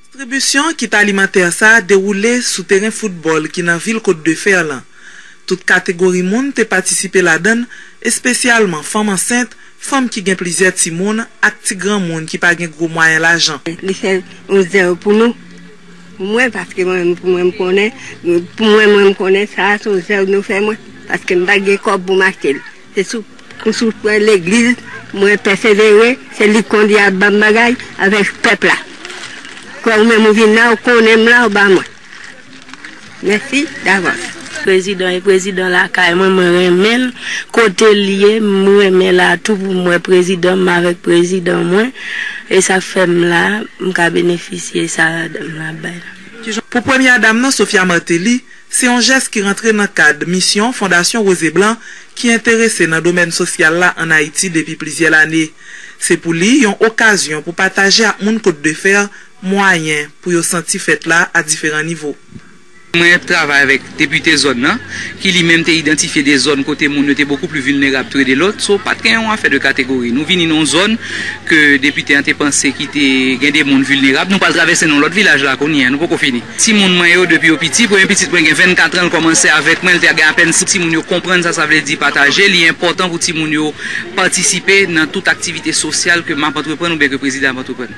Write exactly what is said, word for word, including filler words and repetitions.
Distribisyon kit alimantè sa a dewoule sou teren foutbòl ki nan vil Côte de Fer lan. Tout kategori moun te patisipe ladan l, espesyalman fanm ansent, fanm ki gen plizyè timoun ak ti granmoun ki pa gen gwo mwayen lajan. Li fè yon zèro pou nou. Pou mwen, paske mwen, pou mwen, m konnen, pou mwen, mwen, m konnen sa a se yon zèro nou fè mwen, paske m pa gen kòb pou m achte l. Se sou, pou sou pwen legliz, mwen pèsevere, se li k kondi ap ban m bagay avèk pèp la. Kè ou menm ou vin la, ou konnen m la, ou ba mwen. Mèsi davans. Prezidan e prezidan lakay mwen, mwen renmen l. Kote l ye, m renmen l a tou pou mwen, prezidan m avèk prezidan mwen. E sa k fè m la, m ka benefisye sa dam nan ap bay la. Pou premyè dam nan, Sophia Martelly, se yon jès ki rantre nan kad misyon Fondasyon Rose et Blanc ki enterese nan domèn sosyal la ann Ayiti depi plizyè lane. Se pou li yon okazyon pou pataje ak moun Côte de Fer mwayen pou yo santi fèt la a diferan nivo. Mwen travay avèk depite zòn nan, ki li menm te idantifye de zòn kote moun yo te bokou pli vilnerab tou e de lòt. So, pa t gen yon afè de kategori. Nou vini nan yon zòn ke depite an te panse ki te gen de moun vilnerab. Nou pral travèse nan lòt vilaj la kounye a, nou poko fini. Timoun mwen yo, depi yo piti, premye pitit mwen gen vennkat an, l kòmanse avèk mwen, l te gen apèn sis. Timoun yo konprann sa sa vle di pataje, li enpòtan pou timoun yo patisipe nan tout aktivite sosyal ke m ap antreprann oubyen ke prezidan ap antreprann.